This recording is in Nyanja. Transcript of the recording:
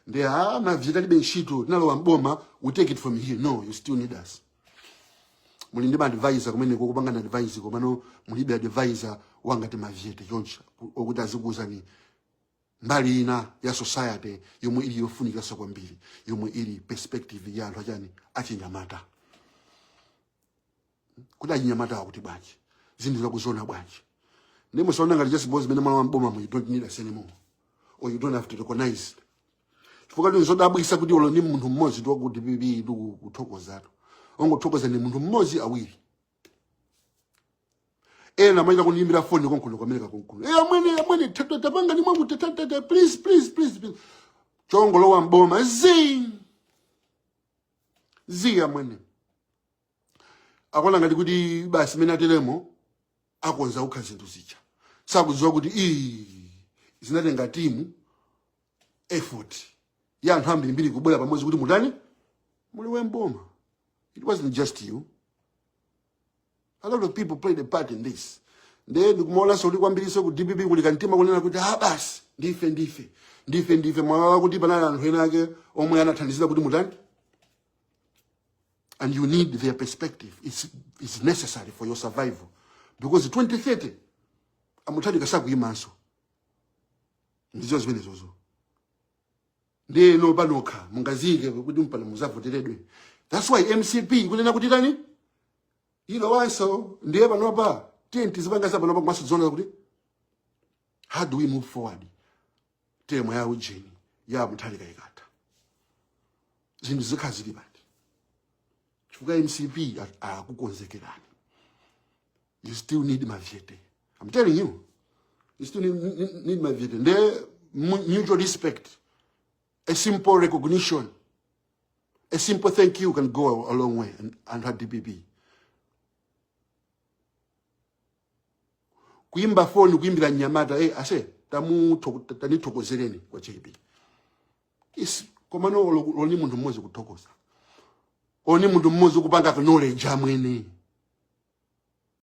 Ndi a Mavyete alibe ntchito, tinalowa mboma, we take it from here. No, you still need us. Muli ndi ma advisor kumeneko kupanga na advice, komano mulibe advisor wangati Mavyete choncho okuti azikuwuzani mbali ina ya society yomwe ili yofunikanso kwambiri, yomwe ili perspective ya anthu achani, achinyamata, kuti achinyamata akuti bwanji, zinthu zakuziona bwanji. Ndi musaona ngati just because mene mwalowa mboma, you don't need us anymore or you don't have to recognize, chifukwa ndi zodabwisa kuti olo ndi munthu mmodzi ndi waku DPP ndikuthokozatu, ongothokoza ndi munthu mmodzi, awiri. Ena amachita kundiyimbira foni konkuno kwameneka konkuno, "Eh, amwene, amwene, tapanga ni mwangu, tata, please, please, please, please." Chongolowa mboma zi zi, amwene akuona ngati kuti basi mene ateremo akonza kukha zinthu zija. Sakudziwa kuti ii zinatenga team effort ya anthu ambirimbiri kubwera pamodzi kuti mutani, mulowe mboma. It wasn't just you, a lot of people played a part in this. Ndiye ndikumaonanso kuti kwambiriso ku DPP kuli kantima kunena kuti, "Ah, basi, ndife, ndife, ndife, ndife." Mwawawa kuti panali anthu ena ake omwe anathandizira kuti mutani, and you need their perspective. It's necessary for your survival because 2030 a Mutharika sakuyimanso, ndizo zimenezozo. Ndiyeno panokha mungazike kuti mpano muzavoteredwe. That's why MCP kunena kuti tani, ilowanso. Ndiye panopa tiye tizipanga za panopa komanso tizoona kuti how do we move forward. Term ya ujeni ya Mutharika ikatha, zinthu zikhala zili pati? Chifukwa MCP akukonzekerani. You still need Mavyete, I'm telling you, you still need Mavyete. Nde mutual respect, a simple recognition, a simple thank you can go a long way. And her DPP kuimba foni, kuimbira mnyamata, "Hey, ase, tanithokozereni kwa JB." Is komano loni munthu mmodzi kuthokoza, oni munthu mmodzi kupanga acknowledge, amwene.